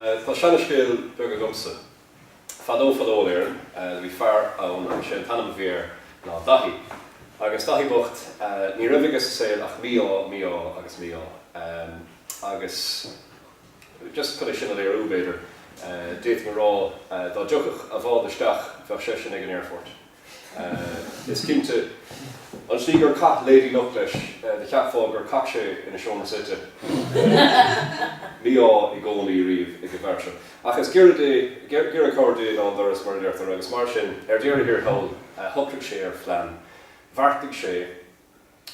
Tá seana-scéal beag agamsa. Fadó fadó in Éirinn do bhí fear ann agus sé an t-ainm a bhí air ná Daithí. Agus Daithí bocht ní raibh aige sa saol ach mí-ádh, mí-ádh agus mí-ádh. Agus just chun é sin a léiriú b'fhéidir, d'fhéadfainn a rá dá dtiocfadh a bhád isteach bheadh seisean ag an aerfort. Is cinnte, an tslí gur chaith Lady Luck leis, do cheapfá gur chac sé ina seomra suite. Mí-ádh i gcónaí riamh ag an bhfear seo. Ach is giorra Dé, giorra cabhair Dé ná an doras, mar a deirtear, agus mar sin, ar deireadh thiar thall, shocraigh sé ar phlean. Bheartaigh sé.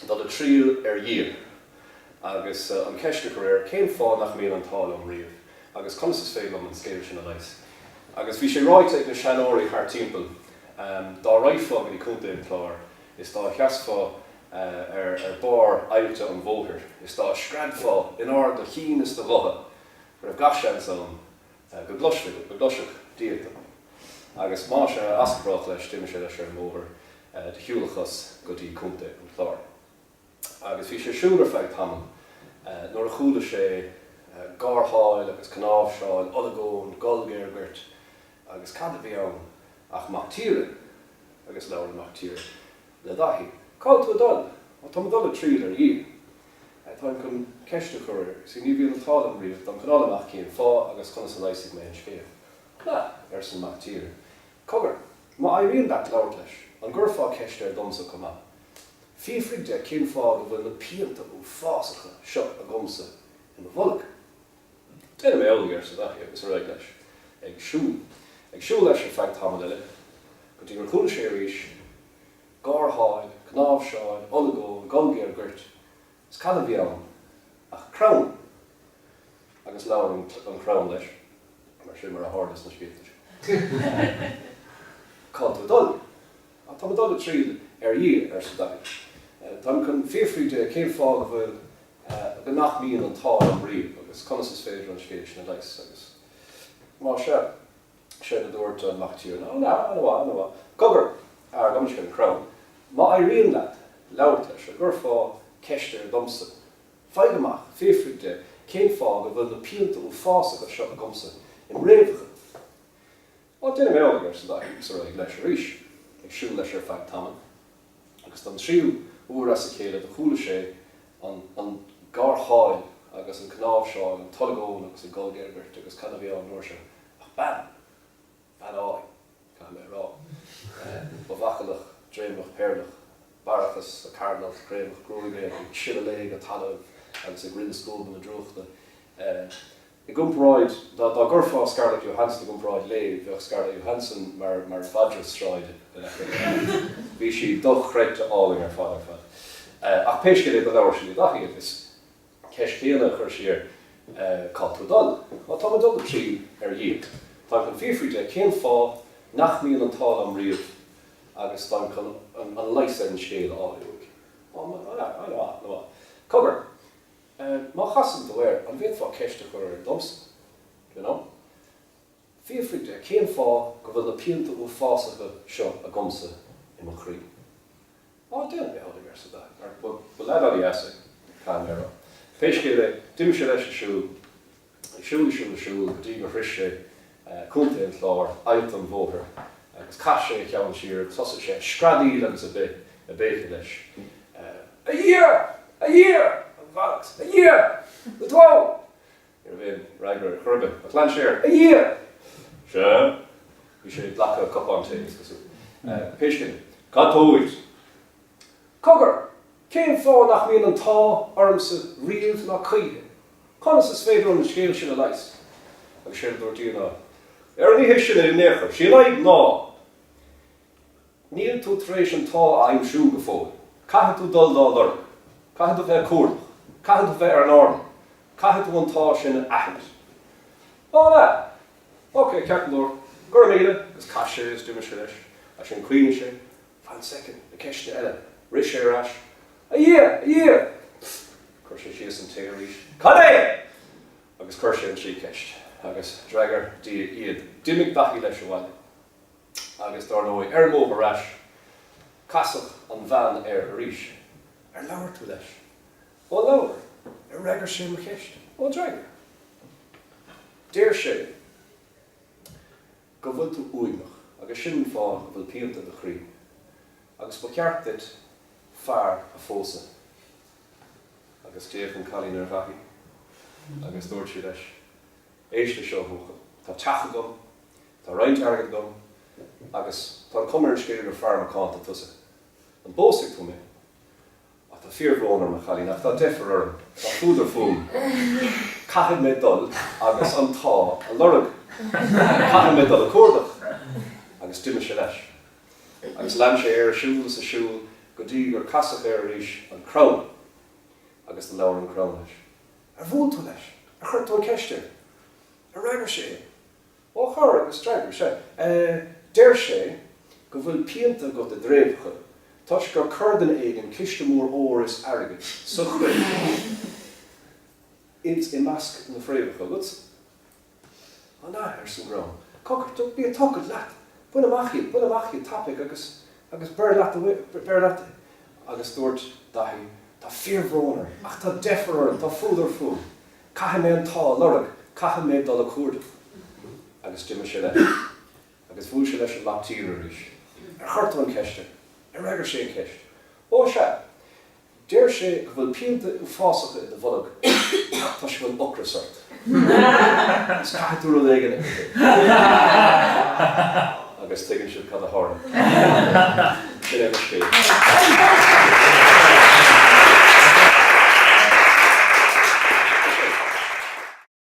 dul ag triall ar Dhia agus an cheist a chur air, cén fáth nach mbíonn an t-ádh liom riamh agus conas is féidir liom an scéal sin a leigheas? Agus bhí sé ráite ag na seanóirí thart timpeall, dá raghfá go dtí Contae an Chláir is dá sheasfá ar barr aillte an bhóthair is dá screadfá in ard do chinn is do ghutha go raibh gach seans ann go gcloisfeadh Dia tú. Agus más ea, as go brách leis, d'imigh sé leis ar an mbóthar de shiúl a chos go dtí Contae an Chláir. Agus bhí sé ag siúl ar feadh tamaill nuair a chuala sé gártháil agus cnáimhseáil, olagón, gol géar goirt, agus cad a bhí ann ach mac tíre! Agus labhair an mac tíre le Daithí, Cá bhfuil tú ag dul? Ó, táim ag dul ag triall ar Dhia. Táim chun ceist a chur air. See, ní bhíonn an t-ádh liom riamh, táim chun fháil amach cén fáth agus conas a leigheasfaidh mé an scéal. An ea? arsa an mac tíre. Cogar, má éiríonn leat labhairt leis, an gcuirfeá ceist air domsa chomh maith? Fiafraigh de cén fáth go bhfuil na pianta uafásacha seo agamsa i mo bholg. Déanfaidh mé amhlaidh, arsa Daithí agus ar aghaidh leis ag siúl. Ag siúl leis ar feadh tamaill eile, go dtí gur chuala sé arís gártháil, cnáimhseáil, olagón, gol géar goirt, is cad a bhí ann ach crann! Agus labhair an crann leis, mar sin mar a tharla sna scéalta seo. Cá bhfuil tú ag dul? Á, táim ag dul ag triall ar Dhia, arsa Daithí. Táim chun fiafraí de cén fáth go bhfuil, go nach mbíonn an t-ádh liom riamh agus conas is féidir an scéal sin a leigheas. Agus má sea, séard a dúirt an mac tíre ná, An ea, an-mhaith, an-mhaith. Cogar, a gabh mo leithscéal, an crann, má éiríonn leat labhairt leis, an gcuirfeá ceist air domsa? Faigh amach, fiafraigh de cén fáth go bhfuil na pianta uafásacha seo agamsa im fhréamhacha. Á, déanfaidh mé amhlaidh, arsa Daithí, agus ar aghaidh leis arís, ag siúl leis ar feadh tamaill, agus don tríú huair as a chéile do chuala sé an an gártháil agus an cnáimhseáil, an t-olagón agus an gol géar goirt, agus cad a bhí ann an uair seo ach bean! Bean álainn, caithfidh mé a rá. Ba mhacallach, dréimreach péarlach, barrachas a carnalt créamach gruaige ag sileadh léi go talamh agus ag rith na scuabanna drúchta. I gcomparáid, dá gcuirfeá Scarlett Johansson i gcomparáid léi, bheadh Scarlett Johansson mar mar mhadra sráide in aice léi. Bhí sí dochreidte álainn ar fad ar fad. Ach pé scéal é, do labhair sí le Daithí agus ceist chéanna a chuir sí air, Cá bhfuil tú ag dul? Á, táim ag dul ag triall ar Dhia. Táim chun fiafraí de cén fáth nach mbíonn an t-ádh liom riamh agus táim chun an leigheas ar an scéal a fháil uaidh. Á, an-mhaith, an-mhaith. Cogar, má chasann tú air, an bhféadfá ceist a chur air domsa? Do you know? Fiafraigh de cén fáth go bhfuil na pianta uafásacha seo agamsa i mo chroí. Á, déanfaidh mé amhlaidh, arsa Daithí, mar ba ba leaid an-dheas é, caithfidh mé a rá. Pé scéal é, d'imigh sé leis ag siúl, ag siúl, ag siúl, ag siúl, go dtí gur shroich sé Contae an Chláir, Ailt an Bhóthair, agus chaith sé a cheann siar agus thosaigh sé ag screadaíl agus ag ag béiceadh leis. A Dhia! A Dhia! A Dhia! Bhfuil tú ann? Ní raibh aon fhreagra ar chor ar bith. Ach lean sé air, A Dhia! Sea? Bhí sé ag glacadh cupán tae, is cosúil. Pé scéal é. Cad tá uait? Cogar! Cén fáth nach mbíonn an t-ádh ormsa riamh ná choíche? Conas is féidir an scéal sin a leigheas? Agus séard a dúirt Dia ná, Ar an oíche sin in aon chor, sí an fhadhb ná, Níl tú tar éis an t-ádh a aimsiú go fóill. Caithfidh tú dul dá lorg. Caithfidh tú bheith ag cuardach. Caithfidh tú bheith ar an airdeall. Caithfidh tú an t-ádh sin a aithint. Á, an ea? Ok, ceart go leor. Go raibh míle. Agus chas sé is d'imigh sé leis. Ansin chuimhnigh sé, Fan soicind, na ceisteanna eile. Rith sé ar ais. A Dhia! A Dhia! Chuir sé síos an tae arís. Cad é? Agus chuir sé an trí cheist. Agus d'fhreagair Dia iad. D'imigh Daithí leis abhaile. Agus dár ndóigh, ar an mbóthar ar ais, casadh an bhean air arís. Ar labhair tú leis? Ó labhair. Ar fhreagair sé mo cheist? Ó d'fhreagair. Deir sé go bhfuil tú uaigneach agus sin an fáth go bhfuil pianta i do chroí agus ba cheart duit fear a phósadh. Agus d'fhéach an cailín ar Dhaithí agus dúirt sí leis, Éist leis seo, a bhuachaill, tá teach agam, tá roinnt airgid agam agus tá an chuma ar an scéal gur fear macánta tusa. An bpósfaidh tú mé? Á, tá fíorbhrón orm, a chailín, ach tá deifir orm, tá fuadar fúm. Caithfidh mé dul agus an t-ádh a lorg. Caithfidh mé dul a cuardach. Agus d'imigh sé leis. Agus lean sé air a siúl is a siúl go dtí gur casadh air arís an crann. Agus do labhair an crann leis. Ar bhuail tú leis? Ar chuir tú an cheist air? Ar fhreagair sé é? Ó chuir, agus d'fhreagair sé. Deir sé go bhfuil pianta agat i d'fhréamhacha toisc gur chuir duine éigin ciste mór óir is airgid sa choill ins i measc na fréamhacha agat. An ea? arsa an gcrann. Cogar, bí ag tochailt leat! Bain amach iad, bain amach iad, tapaidh agus, agus beir leat, beir leat. Agus dúirt Daithí, Tá fíorbhrón orm, ach tá deifir orm, tá fuadar fúm. Caithfidh mé an t-ádh a lorg, caithfidh mé dul a cuardach. Agus d'imigh sé leis. Agus bhuail sé leis an mac tíre arís. Ar chuir tú an cheist air? Ar fhreagair sé an cheist? Ó, sea. Deir sé go bhfuil pianta uafásacha i do bholg toisc go bhfuil ocras ort. Agus caithfidh tú rud éigin a ithe. Agus tuigeann sibh cad a tharla. Sin é mo scéal.